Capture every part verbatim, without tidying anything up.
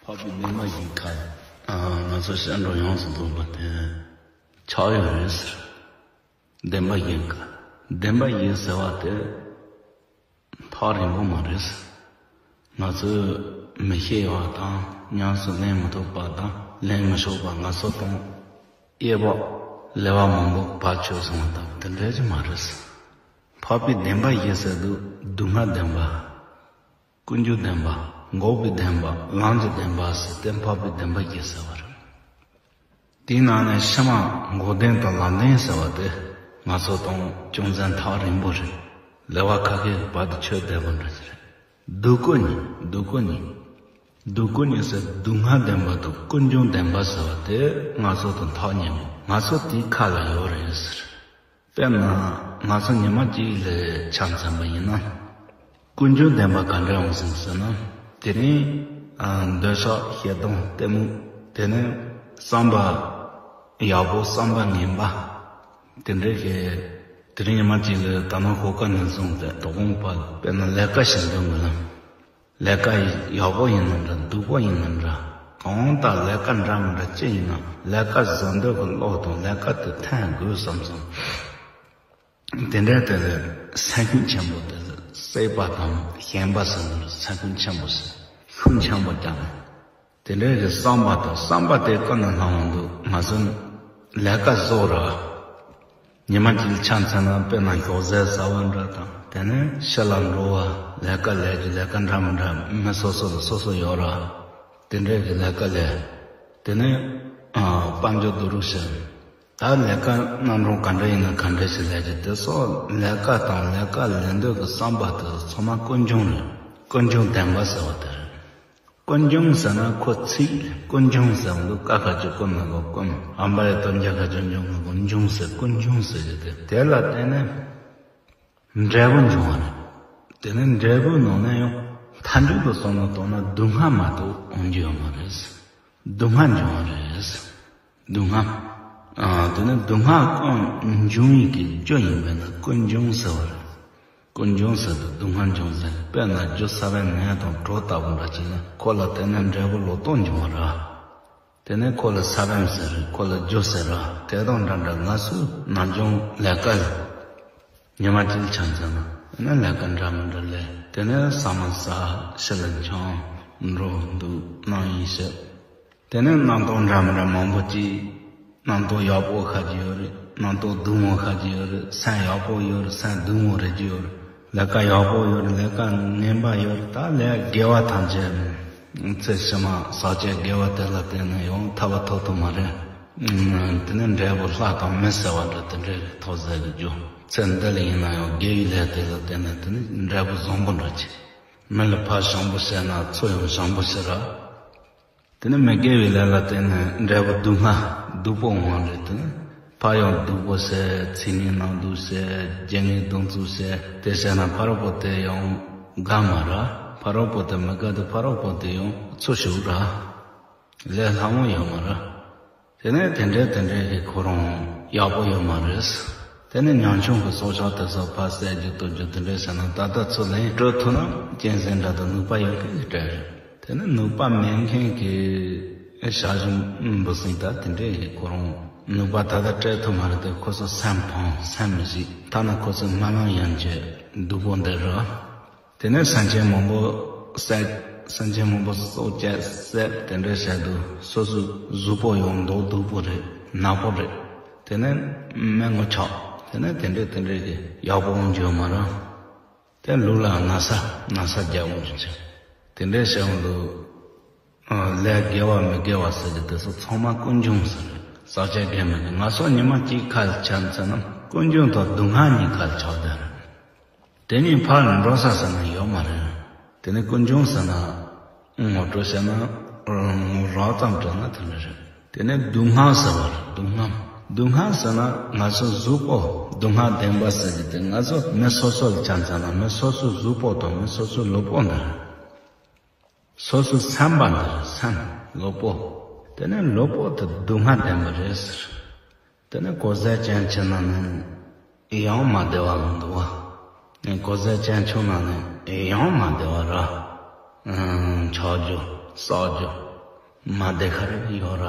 འཕགས་པའི་བདེན་པ་བཞི་ཁ། ང་ཚོ་སྐྱེ་འགྲོ་ཡོངས་སུ་རྫོགས་པ་དེ་ཆགས་ཡོད་རེད་ཟེར། བདེན་པ་བཞི་ཁ། བདེན་པ་བཞི་ཟེར་བ་དེ་ཐག་རིང་པོ་མ་རེད་ཟེར། ང་ཚོས་མི་ཤེས་པ་དང་ཉམས་སུ་ལེན་མི་ཐུབ་པ་དང་ལེན་མི་ཆོག་པ། ང་ཚོ་དང་དབྱེ་བ་ལེ་བ་མང་པོ་བར་ཆོད་སོང་བ་དང་དེ་འདྲ་ཅིག་མ་རེད་ཟེར། འཕགས་པའི་བདེན་པ་བཞི་ཟེར་དུས་སྡུག་བསྔལ་བདེན་པ། ཀུན་འབྱུང་བདེན་པ། འགོག་པའི་བདེན་པ། ལམ་གྱི་བདེན་པ་ཟེར་ཏེ་འཕགས་པའི་བདེན་པ་བཞི་ཟེར་བ་རེད། དེའི་ནང་ནས་ཕྱི་མ་འགོག་བདེན་དང་ལམ་བདེན་ཟེར་བ་དེ་ང་ཚོ་དང་ཅུང་ཟད་ཐག་རིང་པོ་རེད། ལེ་བ་ཁ་ཤས་བར་དུ་ཆོད་བསྡད་པ་འདྲ་ཞིག་རེད། སྡུག་ཀུན་གཉིས། སྡུག་ཀུན་གཉིས། སྡུག་ཀུན་གཉིས་ཟེར་སྡུག་བསྔལ་བདེན་པ་དང་ཀུན་འབྱུང་བདེན་པ་ཟེར་བ་དེ་ང་ཚོ་དང་ཐག་ཉེ་པོ། ང་ཚོ་དེའི་ཁ་ལ་ཡོད་རེད་ཟེར། དཔེར་ན་ང་ཚོ་ཉི་མ་གཅིག་ལ་ཆ་མཚོན་པ་ཡིན་ན། ཀུན་འབྱུང་བདེན་པ་ག་འདྲ་ཡོང་སྲིད་ཟེར་ན། དེ་རིང་ཨ་འདོད་ཆགས་ཞེ་སྡང་གཏི་མུག་དེ་ནས་བསམ་པ་ཡག་པོ་བསམ་པ་ངན་པ། དེ་འདྲའི་གི་དེ་རིང་ཉི་མ་གཅིག་ལ་ད་ནང་ཤོག་ཁ་ནས་བཟུང་སྟེ་དོ་དགོང་བར་དཔེར་ན་ལས་ཀ་བྱེད་འདོད་མི་ལ། ལས་ཀ་ཡག་པོ་ཡིན་ན་འདྲ་སྡུག་པོ་ཡིན་ན་འདྲ། གང་ལྟར་ལས་ཀ་འདྲ་མི་འདྲ་ཅི་ཡིན་ན་ལས་ཀ་བཟོ་འདོད་ཀྱི་བློ་དང་ལས་ཀ་དེ་འཐེན་དགོས་བསམ་སོང་། དེ་འདྲའི་དེ་ལ་སེམས་ཤུགས་ཆེན་པོ་དེ་ལ་སྲེད་པ་དང་ཞེན་པ་ཟེར་ནས་སེམས་ཤུགས་ཆེན་པོ་ཟེར། ཤུགས་ཆེན་པོ་བརྒྱབ་ནས། དེ་འདྲའི་གི་བསམ་པ་དང་བསམ་པ་དེ་ཀུན་ནས་བསླངས་འོང་དུས་ང་ཚོ་ལས་ཀ་བཟོ་ར། ཉི་མ་གཅིག་ཆ་མཚོན་ན་དཔེར་ན་ཞོགས་ཟས་ཟ་བ་འདྲ་དང་དེ་ནས་ཕྱི་ལ་འགྲོ་བ། ལས་ཀ་ལས་ཀྱི་ལས་ཀ་འདྲ་མི་འདྲ་མི་སོ་སོ་ལ་སོ་སོ་ཡོད་ར། དེ་འདྲའི་གི་ལས་ཀ་ལས། དེ་ནས་ཨ་དཔལ་འབྱོར་བསྡུ་རུབ་བྱས། ད་ལས་ཀ་རྣམ་གྲངས་ག་འདྲ་ཡིན་ན་ག་འདྲ་ཞིག་ལས་ཀྱི་དེ་སོགས་ལས་ཀ་དང་ལས་ཀ་ལས་འདོད་ཀྱི་བསམ་པ་དེ་ཚང་མ་ཀུན་འབྱུང་རེད། ཀུན་འབྱུང་བདེན་པ་ཟེར་བ་དེ་རེད། ཀུན་འབྱུང་ཟེར་ན་ཁོ་ཚིག་རེད། ཀུན་འབྱུང་ཟེར་བ་འདུག་ཀ་ཁ་ཅིག་ཀུན་མ་གོ་ཀུན། ཨམ་བ་ཡ་བཏོན་རྒྱ་ཁ་ཅིག་འབྱུང་མ་གོ་འབྱུང་ཟེར། ཀུན་འབྱུང་ཟེར་གྱི་དེ་དེ་ལ་བརྟེན་ནས་འབྲས་བུ་འབྱུང་བ་རེད། དེ་ནས་འབྲས་བུའི་ནང་ནས་ཡང་མཐའ་མཇུག་ཏུ་སོང་ན་དོན་ན་སྡུག་བསྔལ་མ་གཏོགས་འོང་རྒྱུ་ཡོད་མ་རེད། སྡུག་བསྔལ་འབྱུང་བ་རེད། སྡུག་བསྔལ། ཨ་དེ་ནི་སྡུག་བསྔལ་ཀུན་འབྱུང་ཡི་གི་རྒྱུ་ཡིན་པས་ན་ཀུན་འབྱུང་ཟེར་བ་རེད། ཀུན་འབྱུང་ཟེར་དུས་སྡུག་བསྔལ་འབྱུང་ཟེར། དཔེར་ན་རྒྱུ་ས་བོན་ནས་དང་གྲོ་ལྟ་བུ་འདྲ་ཅིག་ན་ཁོ་ལ་བརྟེན་ནས་འབྲས་བུ་ལོ་ཏོག་འབྱུང་བ་རེད། དེ་ནས་ཁོ་ལ་ས་བོན་ཟེར། ཁོ་ལ་རྒྱུ་ཟེར་ར། དེ་དང་འདྲ་འདྲ་ང་ཚོའི་ནམ་རྒྱུན་ལས་ཀ་ལ་ཉི་མ་གཅིག་ཆ་མཚོན་ན་དེ་ནས་ལས་ཀ་འདྲ་མི་འདྲ་ལས། དེ་ནས་ཟ་མ་ཟ། ཕྱི་ལ་འཁྱམ། འགྲོ་འདུག་གནང་ཡིན་ཞེས། དེ་ནས་རྣམ་རྟོག་འདྲ་མི་འདྲ་མང་པོ་ཅིག་རྣམ་རྟོག་ཡག་པོ་ཤར་གྱི་ཡོད་རེད། རྣམ་རྟོག་སྡུག་མོ་ཤར་གྱི་ཡོད་རེད། སེམས་ཡག་པོ་ཡོད་རེད། སེམས་སྡུག་མོ་རེད་ཀྱི་ཡོད་རེད། ལས་ཀ་ཡག་པོ་ཡོད་རེད། ལས་ཀ་ངན་པ་ཡོད་རེད། ད་ལས་དགེ་བ་ཐམས་ཅད་ཚེ་ཕྱི་མ་བསགས་བྱ་དགེ་བ་དེ་ལ་བརྟེན་ནས་ཡང་ཐར་པ་ཐོབ་ཐུབ་མ་རེད། དེ་ནས་འབྲས་བུ་ལྷ་དང་མི་ཟེར་བ་འདྲ་དེ་འདྲའི་རེད། ཐོབ་ཟེར་གི་རྒྱུ། ཚེ་འདི་ལ་ཡིན་ན་ཡང་དགེ་བའི་ལས་དེ་ལ་བརྟེན་ནས་དེ་ནས་འབྲས་བུ་བཟང་པོ་འདྲ་ཆེ། མི་ལ་ཕར་བྱམས་པོ་བྱས་ན་ཚུར་ཡང་བྱམས་པོ་བྱེད་ར། དེ་ནས་མི་དགེ་བའི་ལས་ལ་བརྟེན་ནས་འབྲས་བུ་སྡུག་བསྔལ་སྡུག་པོ་འོང་བ་རེད། དེ་ནས་ཕར་ཡང་སྡུག་པོ་བྱས། ཚིག་ངན་ནང་འདུག་བྱས། རྒྱུ་ངན་གདོང་བཙུགས་བྱས། དེ་བྱས་ན་ཕ་རོལ་པོ་དེ་ཡང་དགའ་མ་ར། ཕ་རོལ་པོ་དེ་མི་དགའ་དུས་ཕ་རོལ་པོ་དེ་ཡང་ཚུར་ཞུགས་ར། ལས་སླ་མོ་ཡོད་མ་ར། དེ་ནས་དེ་འདྲའི་དེ་འདྲའི་གི་ཁོ་རང་ཡག་པོ་ཡོད་མ་རེད། དེ་ནས་ཉམ་ཆུང་གི་སྲོག་ཆགས་དེ་ཚོ་ཕར་བསད་རྒྱུ་གཏོར་རྒྱུ་དེ་འདྲའི་བྱས་ན་ད་ལྟ་ཚུར་ལན་སྤྲོད་ཐུབ་ན་གཅན་གཟན་འདྲ་དང་ནུས་པ་ཡོད་མཁན་གྱི་གྲས་རེད། དེ་ནས་ནུས་པ་མེད་མཁན་གྱི་ཞག་ཞུམ་འབུ་སྲིན་ད་དེ་འདྲའི་གི་ཁོ་རང་ནུས་པ་ད་ལྟ་སྤྲད་ཐུབ་མ་རེད་དེ། ཁོ་ཚོ་སེམས་ཕམ། སེམས་མི་སྐྱིད། ཐ་ན་ཁོ་ཚོ་སྨོན་ལམ་ཡན་ཆད་སྡུག་པོ་འདི་རེད། དེ་ནས་སེམས་ཅན་མང་པོ་བསད། སེམས་ཅན་མང་པོ་སྲོག་བཅད་བསད། དེ་འདྲ་བྱས་དུས་སོ་སོའི་གཟུགས་པོ་ཡང་མདོག་སྡུག་པོ་རེད། ནག་པོ་རེད། དེ་ནས་མི་ངོ་ཆགས། དེ་ནས་དེ་འདྲས་དེ་འདྲས་ཀྱི་ཡག་པོ་འོང་རྒྱུ་མ་རེད། དེ་ལུས་ལ་ན་ཚ་ན་ཚ་རྒྱག་འོང་རྒྱུ་བྱས། དེ་འདྲས་བྱས་འོང་དུས་ལས་དགེ་བ་མི་དགེ་བ་ཟེར་གྱི་དེ་ཚོ་ཚང་མ་ཀུན་འབྱུང་ཟེར་རེད། བསགས་བྱ་དགེ་མི་དགེ་ང་ཚོ་ཉི་མ་གཅིག་ཁ་ལ་ཆ་མཚོན་ན་ཀུན་འབྱུང་དང་སྡུག་བསྔལ་གཉིས་ཁ་ལ་ཆགས་བསྡད་རེད། དེ་ནས་ཕར་འགྲོ་ས་ཟེར་ན་ཡོད་མ་རེད། དེ་ནས་ཀུན་འབྱུང་ཟེར་ན་ངོ་སྤྲོད་བྱས་ན་ངོ་རང་ཙམ་དྲན་ན་དེ་འདྲ་རེད། དེ་ནས་སྡུག་བསྔལ་ཟེར་བ་རེད། སྡུག་བསྔལ། སྡུག་བསྔལ་ཟེར་ན་ང་ཚོ་གཟུགས་པོ་སྡུག་བསྔལ་བདེན་པ་ཟེར་གྱི་དེ་ང་ཚོ་མི་སོ་སོ་ལ་ཆ་མཚོན་ན་མི་སོ་སོའི་གཟུགས་པོ་དང་མི་སོ་སོའི་ལུས་པོ་འདི་རེད། སོ་སོའི་སེམས་པ་འདི་རེད། སེམས་ལུས་པོ། དེ་ནས་ལུས་པོ་དེ་སྡུག་བསྔལ་བདེན་པ་རེད་ཟེར། དེ་ནས་གོས་ཟས་ཅན་ཆུང་ན་ནི་ཡང་མ་བདེ་བ་ལ་འདུག་བ། གོས་ཟས་ཅན་ཆུང་ན་ནི་ཡང་མ་བདེ་བ་ར། ཆགས་རྒྱུ། བསགས་རྒྱུ། མ་བདེ་ཁ་རེ་ཡོད་ར།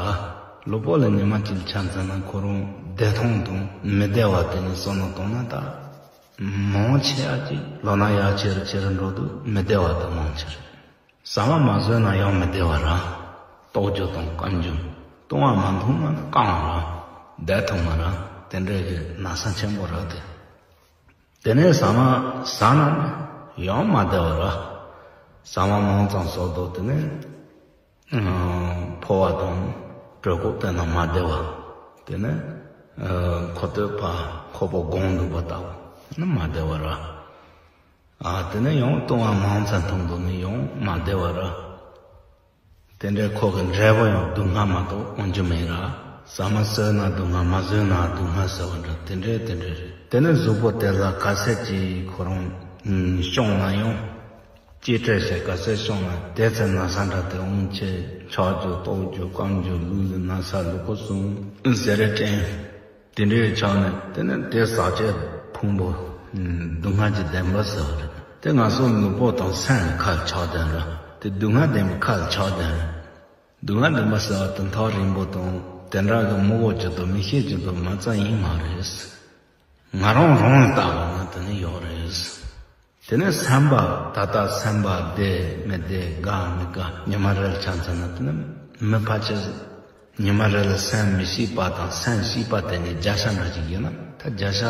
ལུས་པོ་ལ་ཉི་མ་གཅིག་ཆ་མཚོན་ན་ཁོ་རང་བདེ་ཐང་དང་མི་བདེ་བ་དེ་ནི་བསམ་བློ་བཏང་ན་ད། མང་ཆེ་བ་ཅིག་ལོ་ན་ཡར་ཆེ་རུ་ཆེ་རུ་འགྲོ་དུས་མི་བདེ་བ་དེ་མང་ཆེ་རེད། ཟ་མ་མ་ཟོས་ན་ཡང་མི་བདེ་བ་ར། ལྟོགས་རྒྱུ་དང་སྐམ་རྒྱུ། བཏུང་བ་མ་འཐུང་ན་སྐམ་བ་ར། བདེ་ཐང་མ་ར། དེ་འདྲའི་གི་ན་ཚ་ཆེན་པོ་ར་དེ། དེ་ནས་ཟ་མ་ཟ་ན་ཡང་མ་བདེ་བ་ར། ཟ་མ་མང་ཙམ་ཟོས་དུས་དེ་ནས་ཕོ་བ་དང་གྲོད་ཁོག་དེ་ན་མ་བདེ་བ། དེ་ནས་ཁོ་ཐོད་པ་ཁོག་པ་སྒོང་འདུག་པ་ལྟ་བུ་ནི་མ་བདེ་བ་ར། ཨ་དེ་ནས་ཡང་བཏུང་བ་མང་ཙམ་འཐུང་དུས་ནི་ཡང་མ་བདེ་བ་ར། དེ་འདྲའི་ཁོ་གི་འབྲས་བུ་ཡང་སྡུག་བསྔལ་མ་གཏོགས་འོང་རྒྱུ་མེད་ར། ཟ་མ་ཟོས་ན་སྡུག་བསྔལ། མ་ཟོས་ན་སྡུག་བསྔལ་ཟེར་བ་འདྲ་དེ་འདྲའི་དེ་འདྲའི་རེད། དེ་ནས་གཟུགས་པོ་དེ་ལ་ག་ཚད་ཅིག་ཁོ་རང་བྱུང་ན་ཡང་། གཅེས་སྤྲས་བྱས་ག་ཚད་བྱུང་ན་དེ་ཚད་ན་ཚ་འདྲ་དེ་འོང་ཆེ། ཆག་རྒྱུ་ལྟོགས་རྒྱུ་སྐམ་རྒྱུ་ལུས་ལ་ན་ཚ་ལུས་པོ་ཟུངས་ཟེར་རེ་དྲན། དེ་འདྲའི་ཆ་ནས་དེ་ནི་དེ་ཟག་བཅས་ཕུང་པོ་སྡུག་བསྔལ་གྱི་བདེན་པ་ཟེར་བ་རེད། དེ་ང་ཚོ་ལུས་པོ་དང་སེམས་ཁ་ལ་ཆགས་བསྡད་རེད། དེ་སྡུག་བསྔལ་བདེན་པ་ཁ་ལ་ཆགས་བསྡད་རེད། སྡུག་བསྔལ་བདེན་པ་ཟེར་བ་དེ་ཐག་རིང་པོ་དང་དེ་འདྲ་གི་མི་དགོས་ཀྱི་དང་མི་ཤེས་ཀྱི་དང་མ་རྩ་ཡིན་མ་རེད། ང་རང་རང་ལ་བལྟ་བ་ན་དེ་ནི་ཡོད་རེད། དེ་ནས་སེམས་པ་ད་ལྟ་སེམས་པ་བདེ་མི་བདེ་དགའ་མི་དགའ་ཉི་མ་རེ་ལ་ཆ་མཚོན་ན་དེ་ནི་མི་ཕལ་ཆེར་ཉི་མ་རེ་ལ་སེམས་མི་སྐྱིད་པ་དང་སེམས་སྐྱིད་པ་དེ་ནི་བརྒྱ་ཆ་འདྲ་ཅིག་ཡིན་ན་ད་བརྒྱ་ཆ་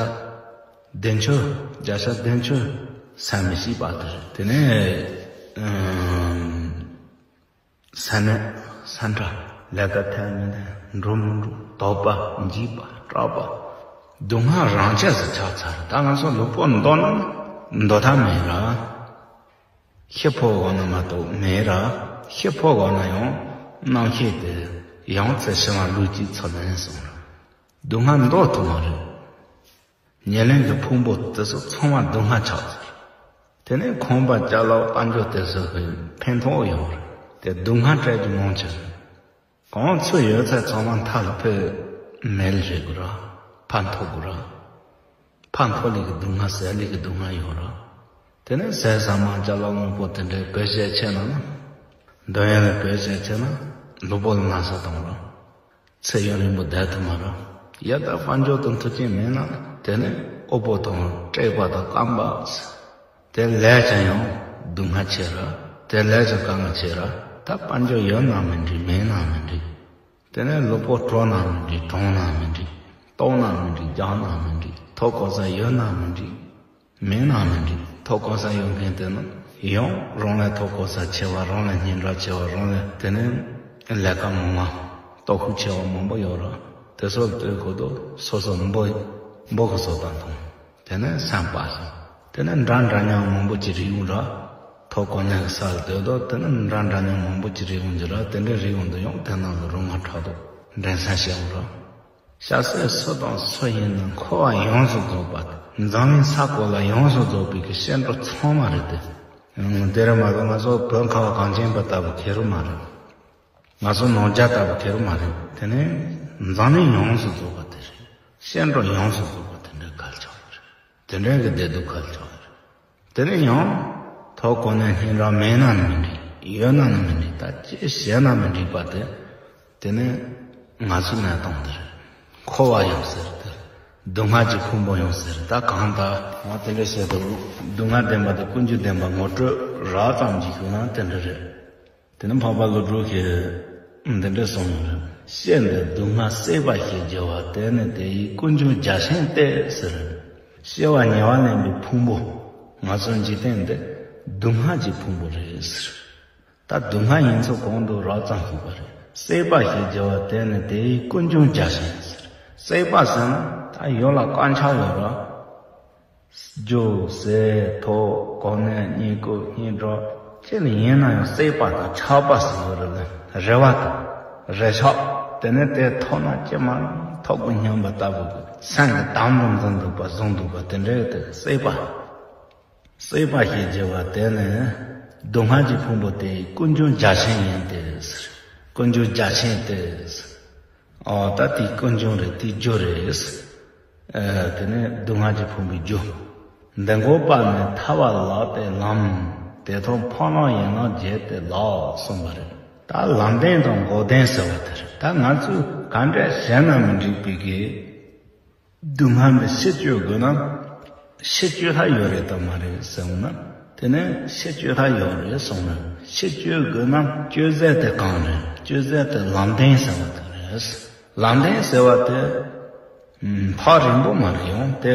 བདུན་ཅུ་བརྒྱ་ཆ་བདུན་ཅུ་སེམས་མི་སྐྱིད་པ་དེ་རེད། དེ་ནས་ཨམ། ས་གནས་ས་ཁྲ་ལས་ཀ་འཐད་མི་འཐད་འགྲོ་མི་འགྲོ་དོགས་པ་འཇིགས་པ་སྐྲག་པ། སྡུག་བསྔལ་རང་ཆས་སུ་ཆགས་ཚར། ད་ང་ཚོ་ལུས་པོ་འདོར་ན་འདོར་ཐབས་མེད་ར། ཤི་འཕོ་དགོས་ན་མ་གཏོགས་མེད་ར། ཤི་འཕོ་དགོས་ན་ཡང་རྣམ་ཤེས་དེ་ཡང་ཚེ་ཕྱི་མ་ལུས་གཅིག་ཚུར་ལེན་སོང་ར། སྡུག་བསྔལ་འདོར་ཐུབ་མ་རེད། ཉེར་ལེན་གྱི་ཕུང་པོ་དེ་ཚོ་ཚང་མ་སྡུག་བསྔལ་ཆགས་ཚར། དེ་ནས་ཁང་པ་ཅ་ལག་དཔལ་འབྱོར་དེ་ཚོ་གི་ཕན་ཐོགས་ཡོད་རེད་དེ་སྡུག་བསྔལ་སྤྲད་རྒྱུ་མང་ཆེ་རེད། གང་ཚོད་ཡོད་ཚད་ཚང་མ་མཐའ་ལ་ཕུད་མེད་ལ་རེག་དགོས་ར། ཕར་འཐོར་དགོས་ར། ཕར་འཐོར་ལས་ཀྱི་སྡུག་བསྔལ་ཟད་ལས་ཀྱི་སྡུག་བསྔལ་ཡོད་ར། དེ་ནས་ཟས་ཟ་མ་ཅ་ལག་དངོས་པོ་དེ་འདྲའི་བེད་སྤྱད་ཆེ་ན་ན། འདོད་ཡོན་ལ་བེད་སྤྱད་ཆེ་ན་ལུས་པོ་ལ་ན་ཚ་གཏོང་ར། ཚེ་ཡུན་རིང་པོ་བསྡད་ཐུབ་མ་རེད། ཡ་ད་དཔལ་འབྱོར་དང་མཐུ་རྐྱེན་མེད་ན་དེ་ནི་དབུལ་པོ་དང་བཀྲེས་པ་དང་སྐམ་པ། དེ་ལས་ཀྱང་ཡང་སྡུག་བསྔལ་ཆེ་ར། དེ་ལས་ཀྱང་དཀའ་ངལ་ཆེ་ར། ད་དཔལ་འབྱོར་ཡོད་ན་མི་འགྲིག་མེད་ན་མི་འགྲིག་དེ་ནི་ལུས་པོ་དྲོ་ན་མི་འགྲིག་གྲང་ན་མི་འགྲིག་ལྟོགས་ན་མི་འགྲིག་རྒྱགས་ན་མི་འགྲིག་ཐོབ་གོ་ས་ཡོད་ན་མི་འགྲིག་མེད་ན་མི་འགྲིག་ཐོབ་གོ་ས་ཡོད་མཁན་དེ་ནི་ཡང་རང་ལས་ཐོབ་གོ་ས་ཆེ་བ། རང་ལས་སྙན་གྲགས་ཆེ་བ། རང་ལས་དེ་ནས་ལས་ཀ་མང་བ། སྟོབས་ཤུགས་ཆེ་བ་མང་པོ་ཡོད་ར། དེ་ཚོ་ལ་ལྟོས་དགོས་དུས་སོ་སོ་འབོ་འབོ་གི་བཟོ་སྟངས་དང་། དེ་ནས་སེམས་པ་སོ། དེ་ནས་འདྲ་འདྲ་མཉམ་མང་པོ་ཅིག་རིག་ཡོང་ར། ཐོབ་གོ་ནས་ས་ལ་སྡོད་དུས་དེ་ནས་འདྲ་འདྲ་མཉམ་མང་པོ་ཅིག་རིག་ཡོང་གི་ར། དེ་འདྲ་རིག་ཡོང་དུས་ཡང་དེ་ནང་ལ་རང་ང་ཕྲག་དོག་འགྲན་སེམས་སྐྱེ་ཡོང་ར། ཤ་ཟས་སུ་དང་སུ་ཡིན་ན་འཁོར་བ་ཡོངས་སུ་རྫོགས་པ། འཛམ་གླིང་ས་གོ་ལ་ཡོངས་སུ་རྫོགས་པའི་གི་སྐྱེ་འགྲོ་ཚང་མ་རེད་དེ། ཨང་། དེ་རེད་མ་གཏོགས་ང་ཚོ་བོད་ཁ་བ་གངས་ཅན་པ་ལྟ་བུ་ཁེར་རོ་མ་རེད། ང་ཚོ་ནང་རྒྱ་ལྟ་བུ་ཁེར་རོ་མ་རེད། དེ་ནས་འཛམ་གླིང་ཡོངས་སུ་རྫོགས་པ་དེ་རེད། སྐྱེ་འགྲོ་ཡོངས་སུ་རྫོགས་པ་དེ་འདྲའི་གལ་ཆེ་བ་རེད། དེ་འདྲའི་གི་བདེ་སྡུག་གལ་ཆེ་བ་རེད། དེ་ནས་ཡང་ཐོབ་གོ་ནས་སྙན་གྲགས་མེད་ན་ནི་མི་འགྲིག་ཡོད་ན་ནི་མི་འགྲིག་ད་ཅི་བྱས་ན་མི་འགྲིག་པ་དེ། དེ་ནས་ང་ཚོའི་གནས་སྟངས་འདི་རེད། འཁོར་བ་ཡང་ཟེར་དེ། སྡུག་བསྔལ་གྱི་ཕུང་པོ་ཡང་ཟེར། ད་གང་ལྟར་ང་དེ་འདྲ་བཤད་དུས་སྡུག་བསྔལ་བདེན་པ་དང་ཀུན་འབྱུང་བདེན་པ་ངོ་སྤྲོད་རགས་ཙམ་གྱིས་ཞུ་ན་དེ་འདྲ་རེད། དེ་ནས་འཕགས་པ་ཀླུ་སྒྲུབ་ཀྱིས་འདི་འདྲ་གསུངས་ཡོད་རེད། སྐྱེ་འདི་སྡུག་བསྔལ་སྲེད་པ་ཞེས་བགྱི་བ། དེ་ནི་དེ་ཡི་ཀུན་འབྱུང་རྒྱ་ཆེན་ཏེ་ཟེར། སྐྱེ་བ་ཉེ་བར་ལེན་པའི་ཕུང་པོ། ང་ཚོ་འཇིག་རྟེན་འདི་སྡུག་བསྔལ་གྱི་ཕུང་པོ་རེད་ཟེར། ད་སྡུག་བསྔལ་ཡིན་ཚུལ་གོང་དུ་རགས་ཙམ་ཞུས་པ་རེད། སྲེད་པ་ཞེས་བགྱི་བ་དེ་ནི་དེ་ཡི་ཀུན་འབྱུང་རྒྱ་ཆེན་ཟེར། སྲེད་པ་ཟེར་ན་ད་ཡོད་ལ་དཀར་ཆག་ཡོད་ར། རྒྱུ་ཟས་ཐོབ་གོ་གནས་བརྙས་བཀུར་སྙན་གྲགས་ཅི་ལ་ཡིན་ན་ཡང་སྲེད་པ་དང་ཆགས་པ་ཟེར་ཡོད་རེད་ལ། རེ་བ་དང་རེ་ཆགས། དེ་ནས་དེ་ཐོབ་ན་ཅི་མ་ཐོབ་དགོས་སྙམ་པ་ལྟ་བུ་གི་སེམས་ཀྱི་དམ་དུ་འཛིན་འདུག་པ་བཟུང་འདུག་པ་དེ་འདྲའི་དེ་སྲེད་པ། སྲེད་པ་ཞེས་བགྱི་བ་དེ་ནི་སྡུག་བསྔལ་གྱི་ཕུང་པོ་དེ་ཀུན་འབྱུང་རྒྱ་ཆེན་ཡིན་ཏེ་ཟེར། ཀུན་འབྱུང་རྒྱ་ཆེན་ཏེ་ཟེར། ཨོ་ད་དེའི་ཀུན་འབྱུང་རེད། དེའི་རྒྱུ་རེད་ཟེར། ཨ་དེ་ནི་སྡུག་བསྔལ་གྱི་ཕུང་པོའི་རྒྱུ། འདི་འགོག་པ་ནི་ཐར་པ་ལགས་ཏེ་ལམ། དེ་མཐོང་འཕགས་ལམ་ཡིན་ན་བརྒྱད་དེ་ལགས་གསུངས་པ་རེད། ད་ལམ་བདེན་དང་འགོག་བདེན་ཟེར་བ་དེ་རེད། ད་ང་ཚོས་ག་འདྲ་བྱས་ན་མི་འགྲིག་པའི་གི་སྡུག་བསྔལ་འདི་ཕྱིར་བཅོས་དགོས་ན། ཕྱིར་བཅོས་ཐབས་ཡོད་རེད་དམ་མ་རེད་ཟེར་ན། དེ་ནས་ཕྱིར་བཅོས་ཐབས་ཡོད་རེད་གསུངས་ནས། ཕྱིར་བཅོས་དགོས་ན་བཅོས་ཟས་དེ་གང་རེད། བཅོས་ཟས་དེ་ལམ་བདེན་ཟེར་བ་དེ་རེད། ལམ་བདེན་ཟེར་བ་དེ། ཨུམ། ཐག་རིང་པོ་མ་རེད། ཡང་དེ་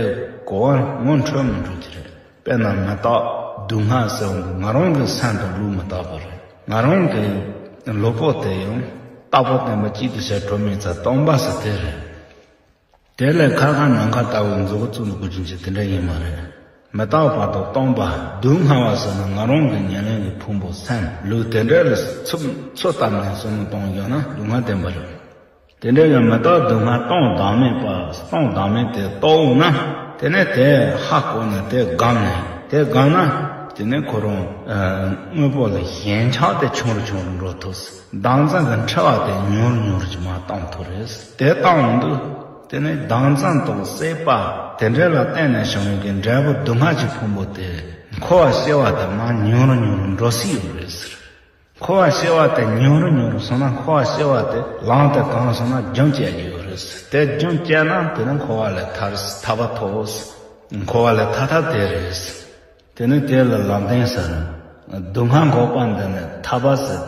གོ་བ་ངོ་འཕྲོད་མི་འགྲོ་གི་རེད། དཔེར་ན་མི་རྟག་སྡུག་བསྔལ་ཟེར་བ་འདི་ང་རང་གི་སེམས་དང་ལུགས་མི་རྟག་པ་རེད། ང་རང་གི་ལུས་པོ་དེ་ཡང་རྟག་པ་བརྟན་པ་གཅིག་ཏུ་བྱས་གྲུབ་མིན་ཙང་སྟོང་པ་ཟེར་དེ་རེད། དེ་ལས་ཁ་ཁ་ནམ་མཁའ་ལྟ་བུའི་མཛུབ་གུ་བཙུགས་ནས་སྒུར་གྱིན་ཅི། དེ་འདྲ་ཡིན་མ་རེད། མི་རྟག་པ་དང་སྟོང་པ། སྡུག་བསྔལ་བ་ཟེར་ན་ང་རང་གི་ཉེར་ལེན་གྱི་ཕུང་པོ་སེམས་ལུས་དེ་འདྲ་ལ་ཚུར་ཚུར་བལྟས་ནས་བསམ་བློ་གཏོང་ཡོང་ན་སྡུག་བསྔལ་བདེན་པ་རེད། དེ་འདྲ་ཡང་མི་རྟག་སྡུག་བསྔལ་སྟོང་བདག་མེད་པ། སྟོང་བདག་མེད་དེ་རྟོགས་འོང་ན། དེ་ནས་དེ་ཧ་གོ་ནས་དེ་སྒོམ་ནས། དེ་སྒོམ་ན་དེ་ནས་ཁོ་རང་དངོས་པོ་ལ་ཞེན་ཆགས་དེ་ཆུང་རུ་ཆུང་རུ་འགྲོ་ཐུབ། བདག་འཛིན་གྱི་འཁྲི་བ་དེ་ཉུང་རུ་ཉུང་རུ་ཅིག་མར་བཏང་ཐུབ་རེད། དེ་བཏང་འོང་དུས། དེ་ནས་བདག་འཛིན་དང་སྲེད་པ་དེ་འདྲ་ལ་བརྟེན་ནས་བྱུང་བའི་གི་འབྲས་བུ་སྡུག་བསྔལ་གྱི་ཕུང་པོ་དེ་འཁོར་བ་སྐྱེ་བ་དེ་མར་ཉུང་རུ་ཉུང་རུ་འགྲོ་སྲིད་ཡོད་རེད་ཟེར། འཁོར་བ་སྐྱེ་བ་དེ་ཉུང་རུ་ཉུང་རུ་སོང་ན། འཁོར་བ་སྐྱེ་བ་དེ་ལམ་དེ་གང་སོང་ན་རྒྱུན་བཅད་ཀྱི་ཡོད་རེད་ཟེར། དེ་རྒྱུན་བཅད་ན་དེ་ནི་འཁོར་བ་ལས་ཐར། ཐར་པ་ཐོབ། འཁོར་བ་ལས་ཐར་ཐབས་དེ་རེད། དེ་ནི་དེ་ལ་ལམ་བདེན་ཟེར། སྡུག་བསྔལ་འགོག་པ་འདི་ནི་ཐར་པ་ཟེར།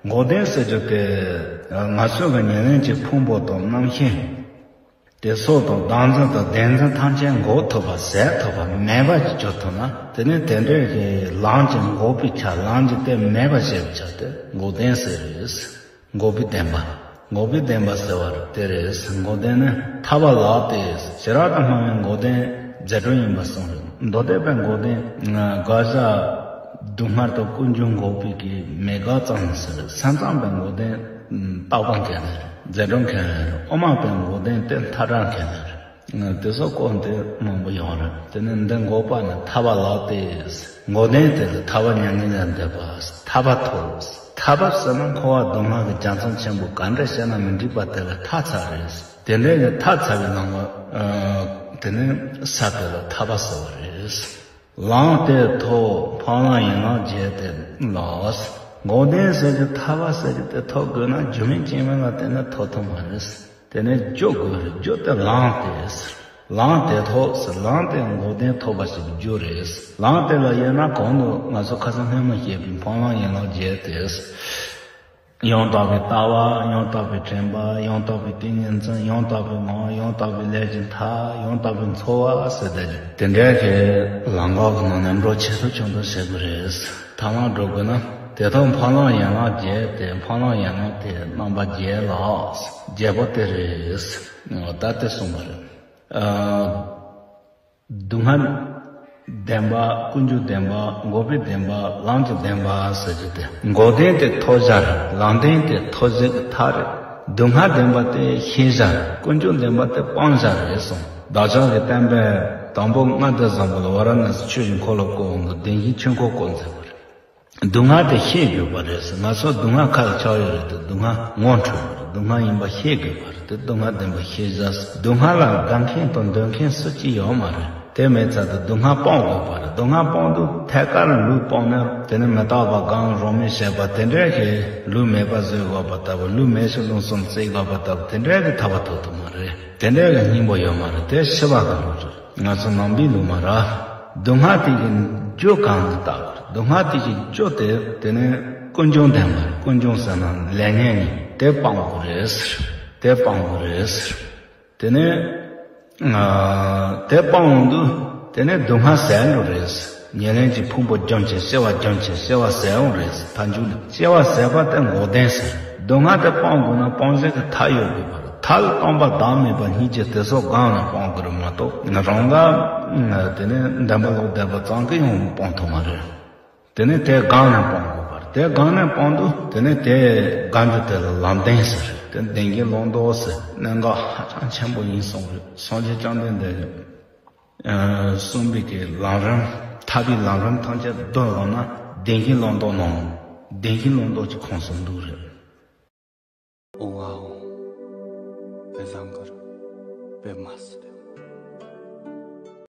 འགོག་བདེན་ཟེར་རྒྱུ་དེ། ང་ཚོ་གི་ཉེར་ལེན་གྱི་ཕུང་པོ་དང་རྣམ་ཤེས། དེ་སྲོག་དང་བདག་འཛིན་དང་བདེན་འཛིན་ཐམས་ཅད་འགོག་ཐུབ་པ་ཟད་ཐུབ་པ་མེད་པ་ཅིག་གྱུར་ཐུབ་ན། དེ་ནི་དེ་འདྲའི་གི་ལམ་གྱི་འགོག་པའི་ཆ། ལམ་གྱི་དེ་མེད་པ་བྱེད་པའི་ཆ་དེ་འགོག་བདེན་ཟེར་རེད། འགོག་པའི་བདེན་པ། འགོག་པའི་བདེན་པ་ཟེར་བ་དེ་རེད། འགོག་བདེན་ནི་ཐར་པ་ལགས་ཏེ། ཞི་རགས་དང་སྨྲ་བའི་འགོག་བདེན་རྫས་སྒྲོན་ཡིན་པར་གསུངས་རེད། མདོ་སྡེ་པའི་འགོག་བདེན། དགག་བྱ་སྡུག་བསྔལ་དང་ཀུན་འབྱུང་འགོག་པའི་གི་མེད་དགག་ཙམ་ཟེར། སེམས་ཙམ་པའི་འགོག་བདེན་རྟག་པ་མཁན་རེད། རྫས་སྒྲོན་མཁན་རེད། དབུ་མ་པའི་འགོག་བདེན་དེ་མཐའ་བྲལ་མཁན་རེད། དེ་སོགས་སྐོར་དེ་མང་པོ་ཡོད་རེད། དེ་ནས་འདི་འགོག་པ་ནི་ཐར་པ་ལགས་ཏེ། འགོག་བདེན་དེ་ལ་ཐར་པ་མྱ་ངན་ལས་འདས་པ། ཐར་པ་ཐོབ། ཐར་པ་ཟེར་ན་འཁོར་བ་སྡུག་བསྔལ་གྱི་རྒྱ་མཚོ་ཆེན་པོ་ག་འདྲ་བྱས་ན་མི་འགྲིག་པ་དེ་ལས་ཐར་ཚར་རེད། དེ་འདྲའི་གི་ཐར་ཚར་བའི་ལམ་པ། དེ་ནས་ས་དེ་ལ་ཐར་པ་ཟེར་བ་རེད། ལམ་དེ་ཐོབ། འཕགས་ལམ་ཡན་ལག་བརྒྱད་དེ་ལགས། འགོག་བདེན་ཟེར་གྱི་ཐར་པ་ཟེར་གྱི་དེ་ཐོབ་དགོས་ན་རྒྱུ་མེད་རྐྱེན་མེད་ལ་བརྟེན་ནས་ཐོབ་ཐུབ་མ་རེད། དེ་ནས་རྒྱུ་དགོས་རེད། རྒྱུ་དེ་ལམ་དེ་ཟེར། ལམ་དེ་ཐོབ་ཟེར། ལམ་དེ་འགོག་བདེན་ཐོབ་པ་ཞིག་རྒྱུ་རེད། ལམ་དེ་ལ་ཡོད་ན་གང་དུ་ང་ཚོ་ཁ་སང་སྔོན་མ་བཤད་པའི་འཕགས་ལམ་ཡན་ལག་བརྒྱད་དེ། ཡང་དག་པའི་ལྟ་བ། ཡང་དག་པའི་དྲན་པ། ཡང་དག་པའི་ཏིང་ངེ་འཛིན། ཡང་དག་པའི་ངང་། ཡང་དག་པའི་ལས་ཀྱི་མཐའ། ཡང་དག་པའི་འཚོ་བ་ཟེར་ཏེ། དེ་འདྲའི་གི་ལམ་ཁ་གི་ནང་ནས་འགྲོ་ཆེ་སུ་ཆུང་དུ་བྱེད་དགོས་རེད། ཐ་མ་འགྲོ་དགོས་ན་དེ་ཐོག་འཕགས་ལམ་ཡན་ལག་བརྒྱད་དེ། འཕགས་ལམ་ཡན་ལག་དེ་རྣམ་པ་བརྒྱད་ལ་བརྒྱད་པོ་དེ་རེད། ད་དེ་གསུངས་པ་རེད། སྡུག་བསྔལ་བདེན་པ། ཀུན་འབྱུང་བདེན་པ། འགོག་པའི་བདེན་པ། ལམ་གྱི་བདེན་པ་ཟེར་རྒྱུ་དེ། འགོག་བདེན་དེ་ཐོབ་བྱ་རེད། ལམ་བདེན་དེ་ཐོབ་བྱེད་ཀྱི་ཐབས་རེད། སྡུག་བསྔལ་བདེན་པ་དེ་ཤེས་བྱ་རེད། ཀུན་འབྱུང་བདེན་པ་དེ་སྤང་བྱ་རེད་གསུངས། བདག་ཅག་གི་བསྟན་པའི་དང་པོ་མངའ་སྡེ་བཟང་པོ་ལ་ཝཱ་ར་ཎཱ་སི་ཆོས་ཀྱི་འཁོར་ལོ་བསྐོར་འོང་དུས་བདེན་བཞིའི་ཆོས་འཁོར་བསྐོར་མཛད་པ་རེད། སྡུག་བསྔལ་དེ་ཤེས་དགོས་པ་རེད་ཟེར། ང་ཚོ་སྡུག་བསྔལ་ཁ་ལ་ཆགས་ཡོད་རེད་དེ། སྡུག་བསྔལ་ངོ་འཕྲོད་པ་རེད། སྡུག་བསྔལ་ཡིན་པ་ཤེས་དགོས་པ་རེད་དེ། སྡུག་བསྔལ་བདེན་པ་ཤེས་བྱ་ཟེར། སྡུག་བསྔལ་ལ་དགའ་མཁན་དང་འདོད་མཁན་སུ་གཅིག་ཡོད་མ་རེད། དེ་མེད་ཙང་དེ་སྡུག་བསྔལ་སྤོང་དགོས་པ་རེད། སྡུག་བསྔལ་སྤོང་དུས་ཐད་ཀར་ལུས་སྤོང་ན། དེ་ནི་མི་རྟག་པ་སྒོམ། རང་མེད་བྱེད་པ་དེ་འདྲ་ཞིག། ལུས་མེད་པ་བཟོ་དགོས་པ་ལྟ་བུ། ལུས་མེད་ཕྱིར་ལྷུང་གསུམ་བརྩི་དགོས་པ་ལྟ་བུ། དེ་འདྲ་གི་ཐར་པ་ཐོབ་ཐུབ་མ་རེད། དེ་འདྲ་གི་སྙིང་པོ་ཡོད་མ་རེད། དེ་ཤི་བ་གི་ལུགས་རེད། ང་ཚོ་ནང་པའི་ལུགས་མ་རེད། སྡུག་བསྔལ་དེ་གི་རྒྱུ་གང་དུ་བལྟ་དགོས། སྡུག་བསྔལ་དེ་གི་རྒྱུ་དེ་དེ་ནི་ཀུན་འབྱུང་བདེན་པ་རེད། ཀུན་འབྱུང་ཟེར་ན་ལས་ངན་ཡིན། དེ་སྤང་དགོས་རེད་ཟེར། དེ་སྤང་དགོས་རེད་ཟེར། དེ་ནས་ཨ་དེ་སྤང་འོང་དུས་དེ་ནས་སྡུག་བསྔལ་ཟད་འགྲོ་རེད། ཉེར་ལེན་གྱི་ཕུང་པོ་རྒྱུན་ཆད། སྐྱེ་བ་རྒྱུན་ཆད། སྐྱེ་བ་ཟད་འོང་རེད། མཐའ་མཇུག་ལ་སྐྱེ་བ་ཟད་པ་དེ་འགོག་བདེན་ཟེར། སྡུག་བསྔལ་དེ་སྤང་དགོས་ན་སྤང་བྱེད་ཀྱི་ཐབས་ཡོད་དགོས་པ་རེད། ཐབས་ལ་སྟོང་པ་བདག་མེད་པ་སྙིང་རྗེ་དེ་ཚོ་སྒོམ་ནས་སྤང་དགོས་རེད་མ་གཏོགས། རང་དགར་དེ་ནས་འདོན་པ་ལོག་བསྡད་པ་ཙམ་གྱིས་ཡང་སྤང་ཐུབ་མ་རེད། དེ་ནས་དེ་སྒོམ་ནས་སྤང་དགོས་པ་རེད། དེ་སྒོམ་ནས་སྤང་དུས་དེ་ནས་དེ་སྒོམ་རྒྱུ་དེ་ལ་ལམ་བདེན་ཟེར། དེ་བདེན་བཞིའི་ལུང་རྟོགས་ཟེར། གནད་འགག་ཧ་ཅང་ཆེན་པོ་ཡིན་གསུངས་རེད། སངས་རྒྱས་བཅོམ་ལྡན་འདས་ཀྱིས་གསུངས་པའི་གི་ལམ་རིམ། ཐར་པའི་ལམ་རིམ་ཐམས་ཅད་བསྡུར་ཡོང་ན་བདེན་བཞིའི་ལུང་རྟོགས་ནང་བདེན་བཞིའི་ལུང་རྟོགས་ཀྱི་ཁོངས་སུ་འདུ་རེད། ཨོ་ཨ་ཨོ། པེ་ཟང་གར། པེ་མ་སི།